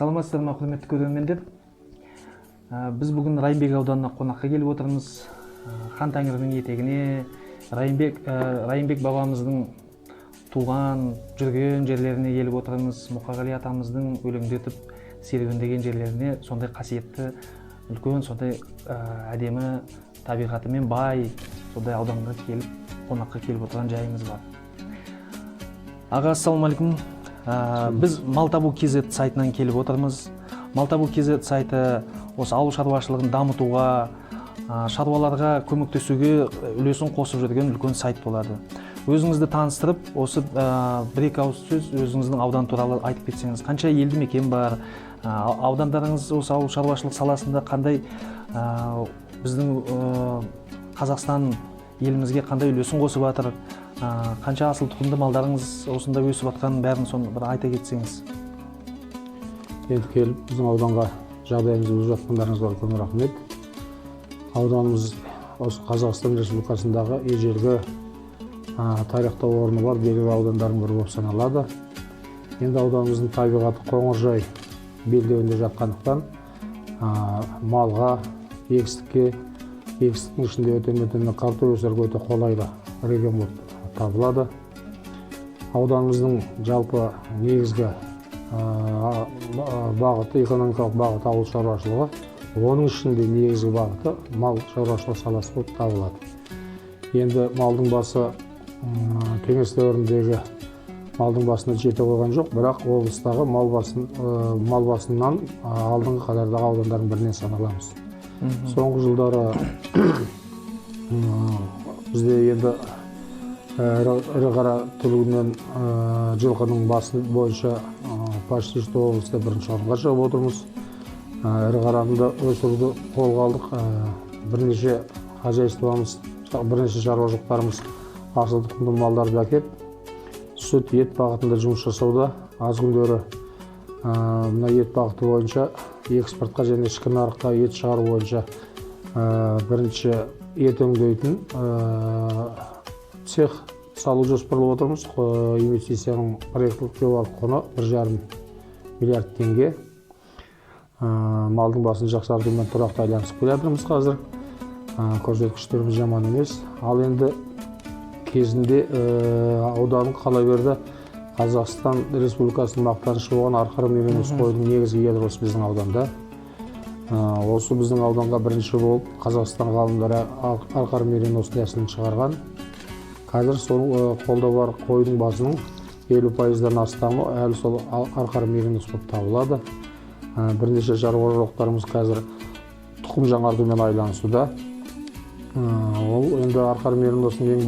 Саламатсыздар ма, құрметті көрермендер? Біз бүгін Райымбек ауданына қонаққа келіп отырмыз. Хан Тәңірінің етегіне, Райымбек бабамыздың туған, жүрген жерлеріне келіп отырмыз. Мұқағали атамыздың өлеңдетіп серуендеген жерлеріне, сондай қасиетті, үлкен, сондай әдемі табиғатымен бай сондай ауданға келіп, қонаққа келіп отырған жайымыз бар. Аға, ассалаумағалейкум. Біз Малтабу KZ сайтынан келіп отырмыз. Малтабу KZ сайты осы ауыл шаруашылығын дамытуға, шаруаларға көмектесуге үлесін қосып жүрген үлкен сайт болады. Өзіңізді таныстырып, осы бір екі ауыз сөз өзіңіздің аудан туралы айтып кетсеңіз. Қанша елді мекен бар, аудандарыңыз осы ауыл шаруашылық саласында қандай, біздің Қазақстан елімізге қандай үлесін қосып жатыр, қанша асыл тұқымды малдарыңыз осында өсіп жатқанын, бәрін соны бір айта кетсеңіз. Енді келіп, біздің ауданға жағдайымызды біліп жатқандарыңызға үлкен рахмет. Ауданымыз осы Қазақстан Республикасындағы ежелгі тарихта орны бар белгілі аудандардың бірі болып саналады. Енді ауданымыздың табиғаты Қоңыржай белдеуінде жатқандықтан, малға, егістікке, егістіктің ішінде өте картоп өсіруге өте қолайлы регион болып табылады. Ауданымыздың жалпы негізгі бағыты, экономикалық бағыты ауыл шаруашылығы, оның ішінде негізгі бағыты мал шаруашылығы саласы болып табылады. Енді малдың басы кеңес дәуіріндегі малдың басына жете қойған жоқ, бірақ облыстағы мал басынан алдыңғы қатардағы аудандардың бірінен саналамыз. Соңғы жылдары бізде енді ірі қара түлігінен, жылқының басы бойынша почти что облыста бірінші орынға шығып отырмыз. Ірі қараны да өсіруді қолға алдық. Бірнеше хозяйствомыз, бірнеше шаруашылықтарымыз асыл тұқымды малдарды әкеп, сүт, ет бағытында жұмыс жасауда. Аз күндері мына ет бағыты бойынша экспортқа және ішкі нарыққа ет шығару бойынша бірінші ет өңдейтін цех салу жоспарлап отырмыз. Инвестицияның проекттік жобалық құны 1,5 миллиард теңге. Малдың басын жақсартумен тұрақты айланысып келе жатырмыз қазір. Көрсеткіштеріміз жаман емес. Ал енді кезінде ауданның, қала берді, Қазақстан Республикасының мақтанышы болған арқар меринос қойдың негізгі ядросы біздің ауданда. Осы біздің ауданға бірінші болып Қазақстан ғалымдары арқар меринос нәсілін шығарған. Қазір сол қолда бар қойдың басының 50%-дан астамы әлі сол арқар меринос болып табылады. Бірнеше шаруашылықтарымыз қазір тұқым жаңартумен айланысуда. Ол енді арқар мериносының ең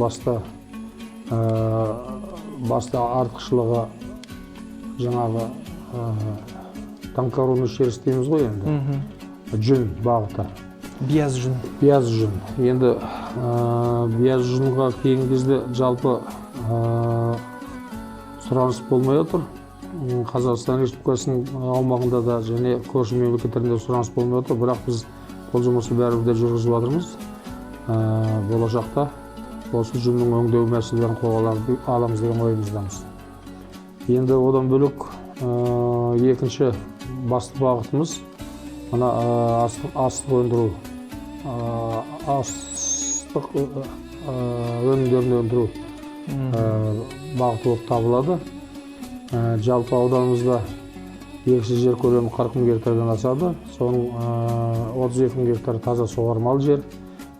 басты артықшылығы жаңағы тонкорунный шерсть дейміз ғой енді, жүн бағыты. Бияз жүн. Бияз жүн. Енді бияз жүнға келген кезде жалпы сұраныс болмай отыр. Қазақстан Республикасының аумағында да және көрші мемлекеттерінде сұраныс болмай отыр, бірақ біз бұл жұмысты бәрібір де жүргізіп жатырмыз. Болашақта осы жүннің өңдеу мәселелерін қолға аламыз деген ойымыздамыз. Енді одан бөлек екінші басты бағытымыз мына астық өндіру, астық өнімдерін өндіру бағыты болып табылады. Жалпы ауданымызда егісті жер көлемі 40 мың гектардан асады. Соның 32 мың гектар таза суармалы жер.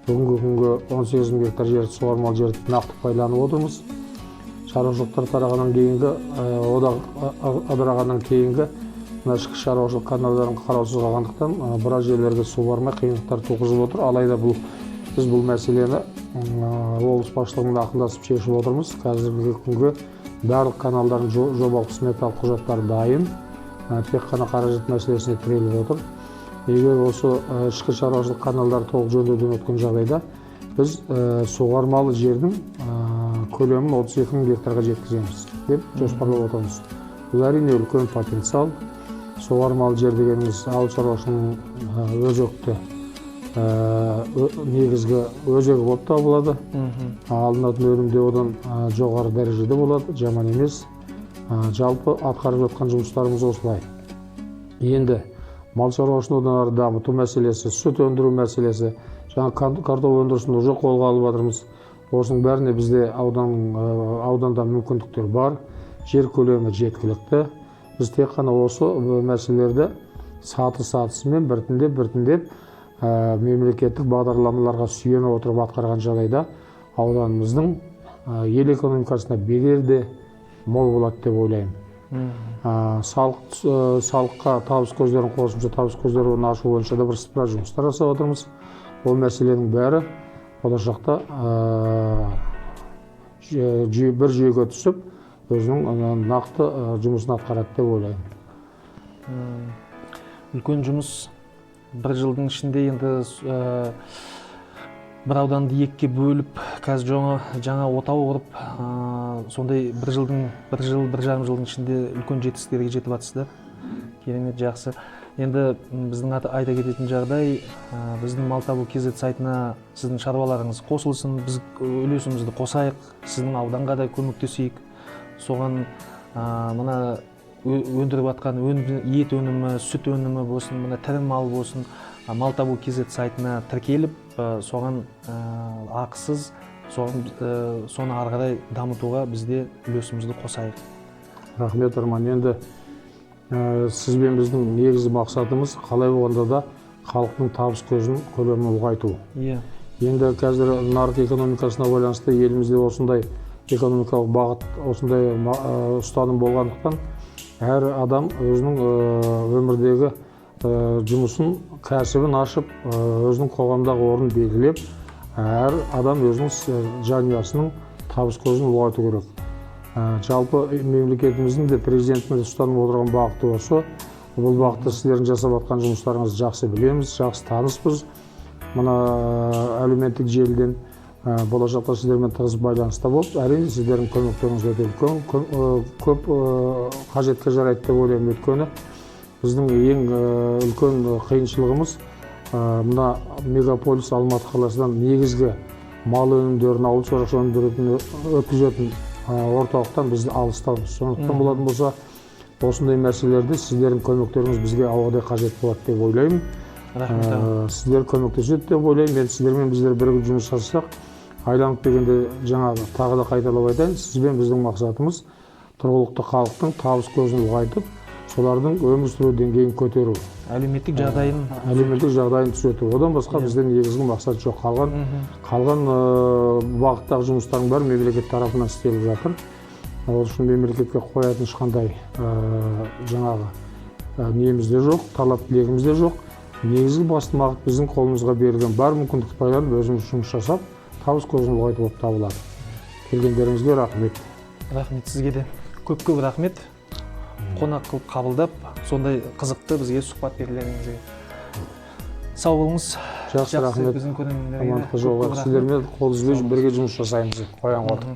Бүгінгі күнге 18 мың гектар жер суармалы жерді нақты пайдаланып отырмыз. Шаруашылықтар тарағаннан кейінгі, одақ ыдырағаннан кейінгі мына ішкі шаруашылық каналдарын қараусыз қалғандықтан, біраз жерлерге су бармай, қиындықтар туғызып отыр. Алайда біз бұл мәселені облыс басшылығымен ақылдасып шешіп отырмыз. Қазіргі күнге барлық каналдардың жобалық сметалық құжаттары дайын, тек қана қаражат мәселесіне тіреліп отыр. Егер осы ішкі шаруашылық каналдары толық жөндеуден өткен жағдайда, біз суғармалы жердің көлемін 32 мың гектарға жеткіземіз деп жоспарлап отырмыз. Бұл, әрине, үлкен потенциал. Суғармалы жер дегеніміз ауыл шаруашылығының өзекті, негізгі өзегі болып табылады. Алынатын өнім де одан жоғары дәрежеде болады, жаман емес. Жалпы атқарып жатқан жұмыстарымыз осылай. Енді мал шаруашылығын одан ары дамыту мәселесі, сүт өндіру мәселесі, жаңа картоп өндірісін уже қолға алып жатырмыз. Осының бәріне бізде ауданда мүмкіндіктер бар, жер көлемі жеткілікті. Біз тек қана осы мәселелерді саты-сатысымен біртіндеп мемлекеттік бағдарламаларға сүйене отырып атқарған жағдайда ауданымыздың ел экономикасына берері де мол болады деп ойлаймын. Салыққа табыс көздерін, қосымша табыс көздерін ашу бойынша да бірсыпыра жұмыстар жасап жатырмыз. Ол мәселенің бәрі болашақта бір жүйеге түсіп, өзінің нақты жұмысын атқарады деп ойлаймын. Үлкен жұмыс. Бір жылдың ішінде енді бір ауданды екіге бөліп, қазір жаңа отау құрып, сондай бір жылдың, бір жыл, бір жарым жылдың ішінде үлкен жетістіктерге жетіп жатсыздар. Керемет, жақсы. Енді біздің айта кететін жағдай, біздің Малтабу KZ сайтына сіздің шаруаларыңыз қосылсын, біз үлесімізді қосайық, сіздің ауданға да көмектесейік. Соған мына өндіріп жатқан ет өнімі, сүт өнімі болсын, мына тірі мал болсын, Малтабу KZ сайтына тіркеліп, соған ақысыз, соны ары қарай дамытуға бізде үлесімізді қосайық. Рахмет, Арман. Енді сіз бен біздің негізгі мақсатымыз қалай болғанда да халықтың табыс көзін көлемін ұлғайту. Енді қазір нарық экономикасына байланысты елімізде осындай экономикалық бағыт, осындай ұстаным болғандықтан әр адам өзінің өмірдегі жұмысын, кәсібін ашып, өзінің қоғамдағы орнын белгілеп, әр адам өзінің жанұясының табыс көзін ұлғайту керек. Жалпы мемлекетіміздің де, президентіміз ұстанып отырған бағыты осы. Бұл бағытта сіздердің жасап жатқан жұмыстарыңызды жақсы білеміз, жақсы таныспыз. Мына әлеуметтік желіден болашақта сіздермен тығыз байланыста болып, әрине сіздердің көмектеріңіз өте үлкен, көп қажетке жарайды деп ойлаймын. Өйткені біздің ең үлкен қиыншылығымыз мына мегаполис Алматы қаласынан негізгі мал өнімдерін, ауыл шаруашылығы өнімдерін өткізетін орталықтан біз алыстамыз. Сондықтан болатын болса, осындай мәселелерде сіздердің көмектеріңіз бізге ауадай қажет болады деп ойлаймын. Рахмет, аға. Сіздер көмектеседі деп ойлаймын. Енді сіздермен біздер бірігіп жұмыс жасасақ, айланып келгенде жаңа тағы да қайталап айтайын, сізбен біздің мақсатымыз тұрғылықты халықтың табыс көзін ұлғайтып, солардың өмір сүру деңгейін көтеру. Әлеуметтік жағдайын Әлеуметтік жағдайын түзету. Одан басқа бізде негізгі мақсат жоқ. Қалған бағыттағы жұмыстардың бәрі мемлекет тарапынан істеліп жатыр. Ол үшін мемлекетке қоятын ешқандай жаңағы неміз де жоқ, талап тілегіміз де жоқ. Негізгі басты бағыт біздің қолымызға берілген бар мүмкіндікті пайдаланып, өзіміз жұмыс жасап, табыс көзін ұлғайту болып табылады. Келгендеріңізге рахмет. Рахмет сізге де. Көп-көп рахмет. Қонақ қылып қабылдап, сондай қызықты бізге сұхбат бергендеріңізге. Сау болыңыз. Жақсы, рахмет. Біздің көрермендерге Амандыққа көп-көп жолығайық. рахмет. Сіздермен қол үзбей бірге жұмыс жасаймыз. Қоян қолтық.